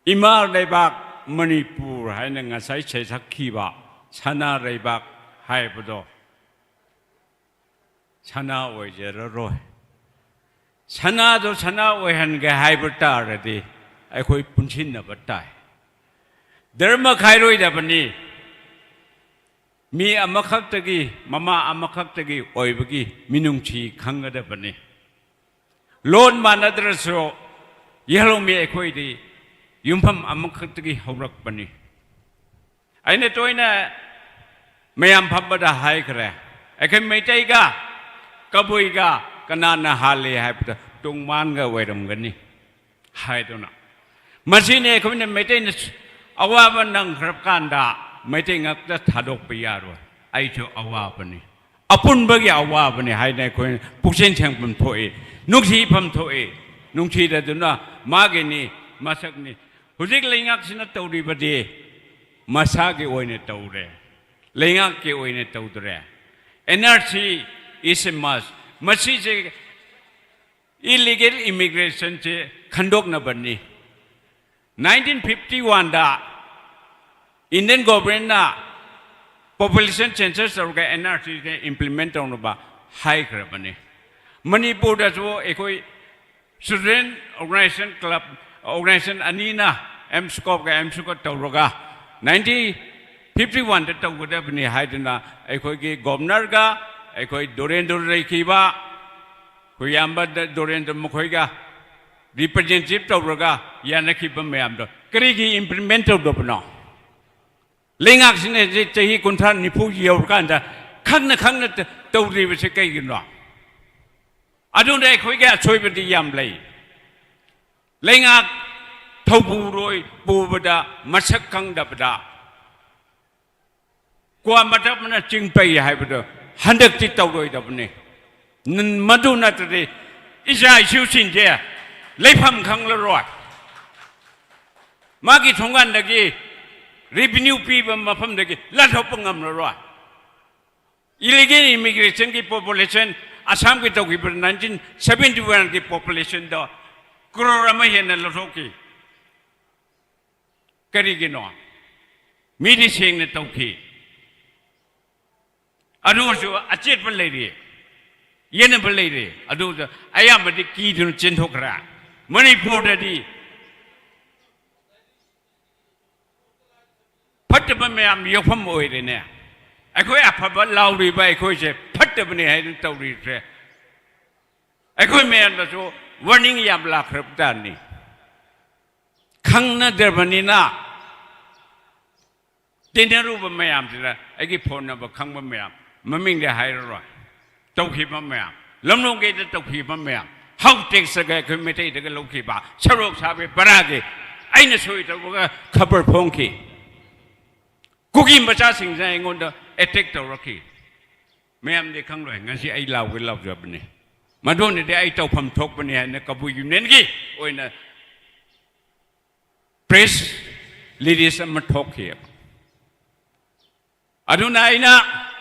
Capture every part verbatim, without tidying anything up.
ꯏꯃꯥ ꯂꯩꯕꯥꯛ ꯃꯅꯤꯄꯨꯔ ꯍꯥꯏꯅ ꯉꯁꯥꯏ ꯁꯩꯁꯛꯈꯤꯕ ꯁꯅꯥ ꯂꯩꯕꯥꯛ ꯍꯥꯏꯕꯗꯣ ꯁꯅꯥ ꯑꯣꯏꯖꯔꯔꯣꯏ꯫ ꯁꯅꯥꯗꯣ ꯁꯅꯥ ꯑꯣꯏꯍꯟꯒꯦ ꯍꯥꯏꯕ ꯇꯥꯔꯗꯤ ꯑꯩꯈꯣꯏ ꯄꯨꯟꯁꯤꯟꯅꯕ ꯇꯥꯏ꯫ ꯙꯔꯃ ꯈꯥꯏꯔꯣꯏꯗꯕꯅꯤ꯫ ꯃꯤ ꯑꯃꯈꯛꯇꯒꯤ, ꯃꯃꯥ ꯑꯃꯈꯛꯇꯒꯤ ꯑꯣꯏꯕꯒꯤ ꯃꯤꯅꯨꯡꯁꯤ ꯈꯪꯒꯗꯕꯅꯤ꯫ ꯂꯣꯟ ꯃꯥꯟꯅꯗ꯭ꯔꯁꯨ ꯌꯦꯜꯍꯧꯃꯤ ꯑꯩꯈꯣꯏꯗꯤ ꯌꯨꯝꯐꯝ ꯑꯃꯈꯛꯇꯒꯤ ꯍꯧꯔꯛꯄꯅꯤ꯫ ꯑꯩꯅ ꯇꯣꯏꯅ ꯃꯌꯥꯝ ꯐꯝꯕꯗ ꯍꯥꯏꯈ꯭ꯔꯦ, ꯑꯩꯈꯣꯏ ꯃꯩꯇꯩꯒ ꯀꯕꯨꯏꯒ ꯀꯅꯥꯅ ꯍꯥꯜꯂꯤ ꯍꯥꯏꯕꯗ ꯇꯣꯡꯃꯥꯟꯒ ꯑꯣꯏꯔꯝꯒꯅꯤ ꯍꯥꯏꯗꯨꯅ꯫ ꯃꯁꯤꯅꯤ ꯑꯩꯈꯣꯏꯅ ꯃꯩꯇꯩꯅ ꯑꯋꯥꯕ ꯅꯪꯈ꯭ꯔꯕ ꯀꯥꯟꯗ ꯃꯩꯇꯩ ꯉꯥꯛꯇ ꯊꯥꯗꯣꯛꯄ ꯌꯥꯔꯣꯏ꯫ ꯑꯩꯁꯨ ꯑꯋꯥꯕꯅꯤ, ꯑꯄꯨꯟꯕꯒꯤ ꯑꯋꯥꯕꯅꯤ ꯍꯥꯏꯅ ꯑꯩꯈꯣꯏꯅ ꯄꯨꯛꯆꯦꯜ ꯁꯦꯡꯐꯝ ꯊꯣꯛꯏ, ꯅꯨꯡꯁꯤꯐꯝ ꯊꯣꯛꯏ꯫ ꯅꯨꯡꯁꯤꯗꯗꯨꯅ ꯃꯥꯒꯤꯅꯤ, ꯃꯁꯛꯅꯤ꯫ ꯍꯧꯖꯤꯛ ꯂꯩꯉꯥꯛꯁꯤꯅ ꯇꯧꯔꯤꯕꯗꯤ ꯃꯁꯥꯒꯤ ꯑꯣꯏꯅ ꯇꯧꯔꯦ, ꯂꯩꯉꯥꯛꯀꯤ ꯑꯣꯏꯅ ꯇꯧꯗ꯭ꯔꯦ꯫ N R C is a must꯫ ꯃꯁꯤꯁꯦ ꯏꯂꯤꯒꯦꯜ ꯏꯃꯤꯒ꯭ꯔꯦꯁꯟꯁꯦ ꯈꯟꯗꯣꯛꯅꯕꯅꯤ꯫ Nineteen fifty one ꯗ Indian government ꯅ population census ꯇꯧꯔꯒ N R C ꯁꯦ implement ꯇꯧꯅꯕ ꯍꯥꯏꯈ꯭ꯔꯕꯅꯤ꯫ ꯃꯅꯤꯄꯨꯔꯗꯁꯨ ꯑꯩꯈꯣꯏ student organization club, organization ꯑꯅꯤꯅ, M SCOP ꯀ M SCOP ꯀ ꯇꯧꯔꯒ nineteen fifty one ꯗ ꯇꯧꯒꯗꯕꯅꯤ ꯍꯥꯏꯗꯨꯅ ꯑꯩꯈꯣꯏꯒꯤ ꯒꯣꯕꯔꯅꯔꯒ ꯑꯩꯈꯣꯏ ꯗꯣꯔꯦꯟꯗ꯭ꯔ ꯂꯩꯈꯤꯕ, ꯑꯩꯈꯣꯏ ꯏꯌꯥꯝꯕ ꯗ-, ꯗꯣꯔꯦꯟꯗ꯭ꯔ ꯃꯈꯣꯏꯒ representative ꯇꯧꯔꯒ ꯌꯥꯅꯈꯤꯕ ꯃꯌꯥꯝꯗꯣ ꯀꯔꯤꯒꯤ implement ꯇꯧꯗꯕꯅꯣ? ꯂꯩꯉꯥꯛꯁꯤꯅ ꯍꯧꯖꯤꯛ ꯆꯍꯤ ꯀꯨꯟꯊ꯭ꯔꯥ ꯅꯤꯐꯨ ꯌꯧꯔꯀꯥꯟꯗ ꯈꯪꯅ ꯈꯪꯅ ꯇ-, ꯇꯧꯗ꯭ꯔꯤꯕꯁꯦ ꯀꯩꯒꯤꯅꯣ? ꯑꯗꯨꯅ ꯑꯩꯈꯣꯏꯒꯤ ꯑꯁꯣꯏꯕꯗꯤ ꯌꯥꯝ ꯂꯩ꯫ ꯂꯩꯉꯥꯛ ꯊꯧꯕꯨꯔꯣꯏ ꯄꯨꯕꯗ ꯃꯁꯛ ꯈꯪꯗꯕꯗ ꯀ꯭ꯋꯥ ꯃꯇꯞꯅ ꯆꯤꯡ ꯄꯩ ꯍꯥꯏꯕꯗꯣ ꯍꯟꯗꯛꯇꯤ ꯇꯧꯔꯣꯏꯗꯕꯅꯤ꯫ ꯅ-, ꯃꯗꯨ ꯅꯠꯇ꯭ꯔꯗꯤ ꯏꯆꯥ ꯏꯁꯨꯁꯤꯡꯁꯦ ꯂꯩꯐꯝ ꯈꯪꯂꯔꯣꯏ꯫ ꯃꯥꯒꯤ ꯊꯣꯡꯒꯥꯟꯗꯒꯤ revenue ꯄꯤꯕ ꯃꯐꯝꯗꯒꯤ ꯂꯥꯟꯊꯣꯛꯄ ꯉꯝꯂꯔꯣꯏ꯫ Illegal immigration ꯒꯤ population, ꯑꯁꯥꯝꯒꯤ ꯇꯧꯈꯤꯕ nineteen seventy one ꯒꯤ population ꯗꯣ ꯀ꯭ꯔꯣꯔ ꯑꯃ ꯍꯦꯟꯅ ꯂꯧꯊꯣꯛꯈꯤ꯫ ꯀꯔꯤꯒꯤꯅꯣ? ꯃꯤꯗꯤ ꯁꯦꯡꯅ ꯇꯧꯈꯤ꯫ ꯑꯗꯨꯁꯨ ꯑꯆꯦꯠꯄ ꯂꯩꯔꯤ, ꯌꯦꯠꯅꯕ ꯂꯩꯔꯤ꯫ ꯑꯗꯨꯗ ꯑꯌꯥꯝꯕꯗꯤ ꯀꯤꯗꯨꯅ ꯆꯦꯟꯊꯣꯛꯈ꯭ꯔꯦ꯫ ꯃꯅꯤꯄꯨꯔꯗꯗꯤ ꯐꯠꯇꯕ ꯃꯌꯥꯝ ꯌꯣꯛꯐꯝ ꯑꯣꯏꯔꯦꯅꯦ꯫ ꯑꯩꯈꯣꯏ ꯑꯐꯕ ꯂꯥꯎꯔꯤꯕ ꯑꯩꯈꯣꯏꯁꯦ ꯐꯠꯇꯕꯅꯤ ꯍꯥꯏꯅ ꯇꯧꯔꯤꯁꯦ꯫ ꯑꯩꯈꯣꯏ ꯃꯌꯥꯝꯗꯁꯨ ꯋꯥꯔꯅꯤꯡ ꯌꯥꯝ ꯂꯥꯛꯈ꯭ꯔꯕ ꯖꯥꯠꯅꯤ꯫ ꯈꯪꯅꯗ꯭ꯔꯕꯅꯤꯅ ꯇꯤꯟꯅꯔꯨꯕ ꯃꯌꯥꯝꯁꯤꯗ ꯑꯩꯒꯤ ꯐꯣꯟ ꯅꯝꯕꯔ ꯈꯪꯕ ꯃꯌꯥꯝ, ꯃꯃꯤꯡꯗꯤ ꯍꯥꯏꯔꯔꯣꯏ, ꯇꯧꯈꯤꯕ ꯃꯌꯥꯝ, ꯂꯝꯂꯣꯡꯒꯤꯗ ꯇꯧꯈꯤꯕ ꯃꯌꯥꯝ, ꯍꯥꯎ ꯇꯦꯛꯁꯇꯒ ꯑꯩꯈꯣꯏ ꯃꯩꯇꯩꯗꯒ ꯂꯧꯈꯤꯕ, ꯁꯣꯔꯣꯛ ꯁꯥꯕꯒꯤ ꯕꯔꯥꯒꯤ ꯑꯩꯅ ꯁꯣꯏ ꯇꯧꯔꯒ ꯈꯕꯔ ꯐꯣꯡꯈꯤ꯫ ꯀꯨꯀꯤ ꯃꯆꯥꯁꯤꯡꯁꯤꯅ ꯑꯩꯉꯣꯟꯗ ꯑꯦꯇꯦꯛ ꯇꯧꯔꯛꯈꯤ꯫ ꯃꯌꯥꯝꯗꯤ ꯈꯪꯂꯣꯏ, ꯉꯁꯤ ꯑꯩ ꯂꯥꯎꯒꯦ ꯂꯥꯎꯖꯕꯅꯤ꯫ ꯃꯗꯨꯅꯗꯤ ꯑꯩ ꯇꯧꯐꯝ ꯊꯣꯛꯄꯅꯤ ꯍꯥꯏꯅ ꯀꯕꯨꯏ ꯌꯨꯅꯤꯌꯟꯒꯤ ꯑꯣꯏꯅ ꯄ꯭ꯔꯦꯁ ꯔꯤꯂꯤꯁ ꯑꯃ ꯊꯣꯛꯈꯤ꯫ ꯑꯗꯨꯅ ꯑꯩꯅ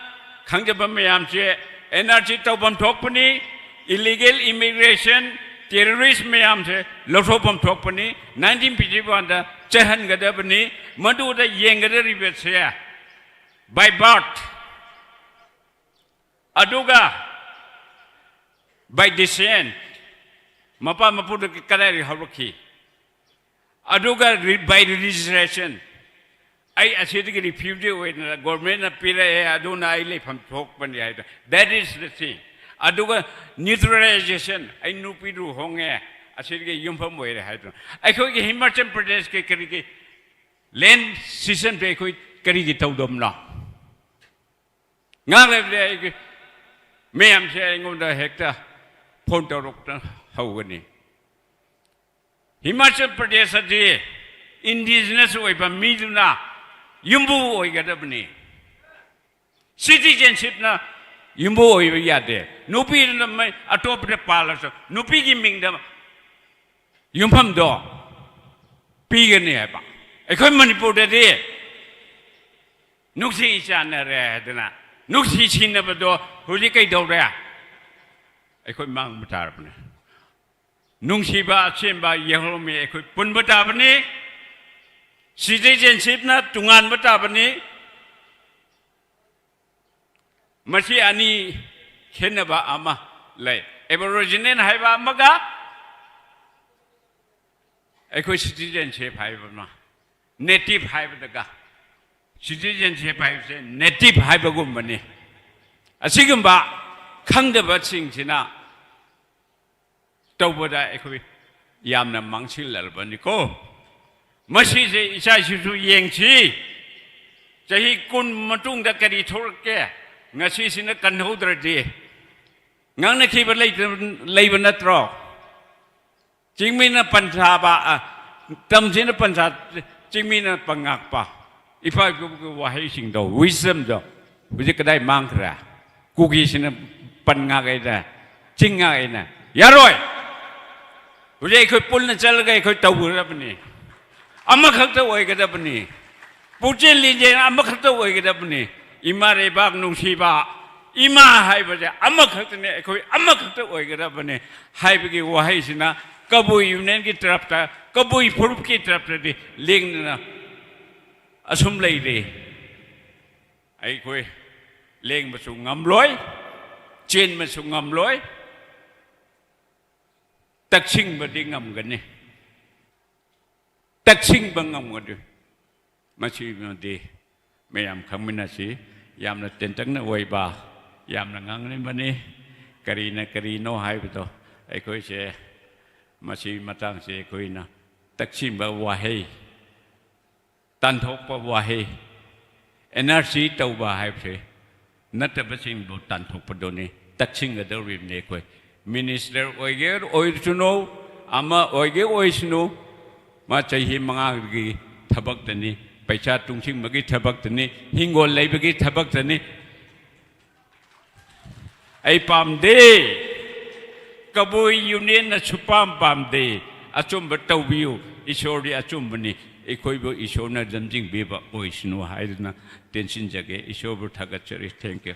ꯈꯪꯖꯕ ꯃꯌꯥꯝꯁꯦ, ꯑꯦꯟ ꯑꯥꯔ ꯁꯤ ꯇꯧꯐꯝ ꯊꯣꯛꯄꯅꯤ, ꯏꯂꯤꯒꯦꯜ ꯏꯃꯤꯒ꯭ꯔꯦꯁꯟ, ꯇꯦꯔꯣꯔꯤꯁ ꯃꯌꯥꯝꯁꯦ ꯂꯧꯊꯣꯛꯐꯝ ꯊꯣꯛꯄꯅꯤ, ꯅꯥꯏꯟꯇꯤꯟ ꯐꯤꯐꯇꯤ ꯋꯥꯟꯗ ꯆꯠꯍꯟꯒꯗꯕꯅꯤ꯫ ꯃꯗꯨꯗ ꯌꯦꯡꯒꯗꯧꯔꯤꯕꯁꯦ by birth, ꯑꯗꯨꯒ by descent, ꯃꯄꯥ ꯃꯄꯨꯗꯒꯤ ꯀꯗꯥꯏꯗꯒꯤ ꯍꯧꯔꯛꯈꯤ, ꯑꯗꯨꯒ ꯔꯤ-, by registration, ꯑꯩ ꯑꯁꯤꯗꯒꯤ ꯔꯤꯐ꯭ꯌꯨꯖꯤ ꯑꯣꯏꯅ ꯒꯣꯔꯃꯦꯟꯅ ꯄꯤꯔꯛꯑꯦ, ꯑꯗꯨꯅ ꯑꯩ ꯂꯩꯐꯝ ꯊꯣꯛꯄꯅꯤ ꯍꯥꯏꯗꯣ, that is the thing꯫ ꯑꯗꯨꯒ ꯅ꯭ꯌꯨꯇ꯭ꯔꯦꯂꯥꯏꯖꯦꯁꯟ, ꯑꯩ ꯅꯨꯄꯤꯗꯨ ꯍꯣꯡꯉꯦ, ꯑꯁꯤꯗꯒꯤ ꯌꯨꯝꯐꯝ ꯑꯣꯏꯔꯦ ꯍꯥꯏꯗꯣ꯫ ꯑꯩꯈꯣꯏꯒꯤ ꯍꯤꯃꯥꯆꯜ ꯄ꯭ꯔꯗꯦꯁꯀꯤ ꯀꯔꯤꯒꯤ ꯂꯦꯟ ꯁꯤꯁꯟꯁꯦ ꯑꯩꯈꯣꯏ ꯀꯔꯤꯒꯤ ꯇꯧꯗꯕꯅꯣ? ꯉꯥꯏꯍꯥꯛ ꯂꯩꯕꯗꯤ ꯑꯩꯒꯤ ꯃꯌꯥꯝꯁꯦ ꯑꯩꯉꯣꯟꯗ ꯍꯦꯛꯇ ꯐꯣꯟ ꯇꯧꯔꯛꯇꯅ ꯍꯧꯒꯅꯤ꯫ ꯍꯤꯃꯥꯆꯜ ꯄ꯭ꯔꯗꯦꯁ ꯑꯁꯤ ꯏꯟꯗꯤꯖꯤꯅꯁ ꯑꯣꯏꯕ ꯃꯤꯗꯨꯅ ꯌꯨꯝꯕꯨ ꯑꯣꯏꯒꯗꯕꯅꯤ꯫ ꯁꯤꯇꯤꯖꯦꯟꯁꯤꯞꯅ ꯌꯨꯝꯕꯨ ꯑꯣꯏꯕ ꯌꯥꯗꯦ꯫ ꯅꯨꯄꯤꯗꯨꯅ ꯃꯩ-, ꯑꯇꯣꯞꯄꯗ ꯄꯥꯜꯂꯁꯨ ꯅꯨꯄꯤꯒꯤ ꯃꯤꯡꯗ ꯌꯨꯝꯐꯝꯗꯣ ꯄꯤꯒꯅꯤ ꯍꯥꯏꯕ꯫ ꯑꯩꯈꯣꯏ ꯃꯅꯤꯄꯨꯔꯗꯗꯤ ꯅꯨꯡꯁꯤ ꯆꯥꯟꯅꯔꯦ ꯍꯥꯏꯗꯅ ꯅꯨꯡꯁꯤ ꯁꯤꯟꯅꯕꯗꯣ ꯍꯧꯖꯤꯛ ꯀꯩꯗꯧꯔꯦ? ꯑꯩꯈꯣꯏ ꯃꯥꯡꯕ ꯇꯥꯔꯕꯅꯦ꯫ ꯅꯨꯡꯁꯤꯕ ꯑꯁꯦꯡꯕ ꯌꯦꯡꯂꯣꯝꯃꯤ ꯑꯩꯈꯣꯏ ꯄꯨꯟꯕ ꯇꯥꯕꯅꯤ꯫ ꯁꯤꯇꯤꯖꯦꯟꯁꯤꯞꯅ ꯇꯣꯉꯥꯟꯕ ꯇꯥꯕꯅꯤ꯫ ꯃꯁꯤ ꯑꯅꯤ ꯈꯦꯠꯅꯕ ꯑꯃ ꯂꯩ꯫ ꯑꯦꯕꯣꯔꯤꯖꯤꯅꯦꯜ ꯍꯥꯏꯕ ꯑꯃꯒ ꯑꯩꯈꯣꯏ ꯁꯤꯇꯤꯖꯦꯟꯁꯤꯞ ꯍꯥꯏꯕ ꯑꯃ, ꯅꯦꯇꯤꯚ ꯍꯥꯏꯕꯗꯒ꯫ ꯁꯤꯇꯤꯖꯦꯟꯁꯤꯞ ꯍꯥꯏꯕꯁꯦ ꯅꯦꯇꯤꯚ ꯍꯥꯏꯕꯒꯨꯝꯕꯅꯤ꯫ ꯑꯁꯤꯒꯨꯝꯕ ꯈꯪꯗꯕꯁꯤꯡꯁꯤꯅ ꯇꯧꯕꯗ ꯑꯩꯈꯣꯏ ꯌꯥꯝꯅ ꯃꯥꯡꯁꯤꯜꯂꯕꯅꯤꯀꯣ꯫ ꯃꯁꯤꯁꯦ ꯏꯆꯥ ꯏꯁꯨꯁꯨ ꯌꯦꯡꯁꯤ꯫ ꯆꯍꯤ ꯀꯨꯟ ꯃꯇꯨꯡꯗ ꯀꯔꯤ ꯊꯣꯛꯂꯛꯀꯦ? ꯉꯁꯤꯁꯤꯅ ꯀꯟꯍꯧꯗ꯭ꯔꯗꯤ ꯉꯥꯡꯅꯈꯤꯕ ꯂꯩꯇ-, ꯂꯩꯕ ꯅꯠꯇ꯭ꯔꯣ? ꯆꯤꯡꯃꯤꯅ ꯄꯟꯊꯥꯕ, ꯑ, ꯇꯝꯁꯤꯅ ꯄꯟꯊꯥ, ꯆꯤꯡꯃꯤꯅ ꯄꯟꯉꯥꯛꯄ꯫ ꯏꯄꯥ ꯏꯄꯨꯒꯤ ꯋꯥꯍꯩꯁꯤꯡꯗꯣ, wisdomꯗꯣ ꯍꯧꯖꯤꯛ ꯀꯗꯥꯏ ꯃꯥꯡꯈ꯭ꯔꯦ? ꯀꯨꯀꯤꯁꯤꯅ ꯄꯟꯉꯥꯛꯑꯦꯅ, ꯆꯤꯡꯉꯥꯛꯑꯦꯅ꯫ ꯌꯥꯔꯣꯏ! ꯍꯧꯖꯤꯛ ꯑꯩꯈꯣꯏ ꯄꯨꯟꯅ ꯆꯠꯂꯒ ꯑꯩꯈꯣꯏ ꯇꯧꯒꯗꯕꯅꯤ꯫ ꯑꯃꯈꯛꯇ ꯑꯣꯏꯒꯗꯕꯅꯤ꯫ ꯄꯨꯛꯆꯦꯜ ꯂꯤꯡꯖꯦꯜ ꯑꯃꯈꯛꯇ ꯑꯣꯏꯒꯗꯕꯅꯤ꯫ ꯏꯃꯥ ꯂꯩꯕꯥꯛ ꯅꯨꯡꯁꯤꯕ, ꯏꯃꯥ ꯍꯥꯏꯕꯁꯦ ꯑꯃꯈꯛꯇꯅꯦ, ꯑꯩꯈꯣꯏ ꯑꯃꯈꯛꯇ ꯑꯣꯏꯒꯗꯕꯅꯦ ꯍꯥꯏꯕꯒꯤ ꯋꯥꯍꯩꯁꯤꯅ ꯀꯕꯨꯏ ꯌꯨꯅꯤꯌꯟꯒꯤ ꯇꯔꯞꯇ, ꯀꯕꯨꯏ ꯐꯨꯔꯨꯞꯀꯤ ꯇꯔꯞꯇꯗꯤ ꯂꯦꯡꯗꯅ ꯑꯁꯨꯝ ꯂꯩꯔꯤ꯫ ꯑꯩꯈꯣꯏ ꯂꯦꯡꯕꯁꯨ ꯉꯝꯂꯣꯏ, ꯆꯦꯟꯕꯁꯨ ꯉꯝꯂꯣꯏ, ꯇꯛꯁꯤꯡꯕꯗꯤ ꯉꯝꯒꯅꯤ, ꯇꯛꯁꯤꯡꯕ ꯉꯝꯒꯅꯤ꯫ ꯃꯁꯤꯃꯗꯤ ꯃꯌꯥꯝ ꯈꯪꯃꯤꯟꯅꯁꯤ꯫ ꯌꯥꯝꯅ ꯇꯦꯟꯇꯛꯅ ꯑꯣꯏꯕ, ꯌꯥꯝꯅ ꯉꯥꯡꯅꯤꯡꯕꯅꯤ꯫ ꯀꯔꯤꯅ ꯀꯔꯤꯅꯣ ꯍꯥꯏꯕꯗꯣ ꯑꯩꯈꯣꯏꯁꯦ, ꯃꯁꯤ ꯃꯇꯥꯡꯁꯦ ꯑꯩꯈꯣꯏꯅ ꯇꯛꯁꯤꯡꯕ ꯋꯥꯍꯩ, ꯇꯥꯟꯊꯣꯛꯄ ꯋꯥꯍꯩ, ꯑꯦꯟ ꯑꯥꯔ ꯁꯤ ꯇꯧꯕ ꯍꯥꯏꯕꯁꯦ ꯅꯠꯇꯕꯁꯤꯡꯕꯨ ꯇꯥꯟꯊꯣꯛꯄꯗꯨꯅꯤ, ꯇꯛꯁꯤꯟꯒꯗꯧꯔꯤꯕꯅꯤ꯫ ꯑꯩꯈꯣꯏ ꯃꯤꯅꯤꯁꯇꯔ ꯑꯣꯏꯒꯦ ꯑꯣꯏꯁꯅꯨ, ꯑꯃ ꯑꯣꯏꯒꯦ ꯑꯣꯏꯁꯅꯨ, ꯃꯥ ꯆꯍꯤ ꯃꯉꯥꯒꯤ ꯊꯕꯛꯇꯅꯤ, ꯄꯩꯁꯥ ꯇꯨꯡꯁꯤꯟꯕꯒꯤ ꯊꯕꯛꯇꯅꯤ, ꯍꯤꯡꯒꯣꯜ ꯂꯩꯕꯒꯤ ꯊꯕꯛꯇꯅꯤ꯫ ꯑꯩ ꯄꯥꯝꯗꯦ꯫ ꯀꯕꯨꯏ ꯌꯨꯅꯤꯌꯟꯅ ꯁꯨꯄꯥꯝ ꯄꯥꯝꯗꯦ꯫ ꯑꯆꯨꯝꯕ ꯇꯧꯕꯤꯌꯨ꯫ ꯏꯁꯣꯔꯗꯤ ꯑꯆꯨꯝꯕꯅꯤ꯫ ꯑꯩꯈꯣꯏꯕꯨ ꯏꯁꯣꯔꯅ ꯂꯝꯖꯤꯡꯕꯤꯕ ꯑꯣꯏꯁꯅꯨ ꯍꯥꯏꯗꯨꯅ ꯇꯦꯟꯁꯤꯟꯖꯒꯦ꯫ ꯏꯁꯣꯔꯕꯨ ꯊꯥꯒꯠꯆꯔꯤ꯫ Thank you꯫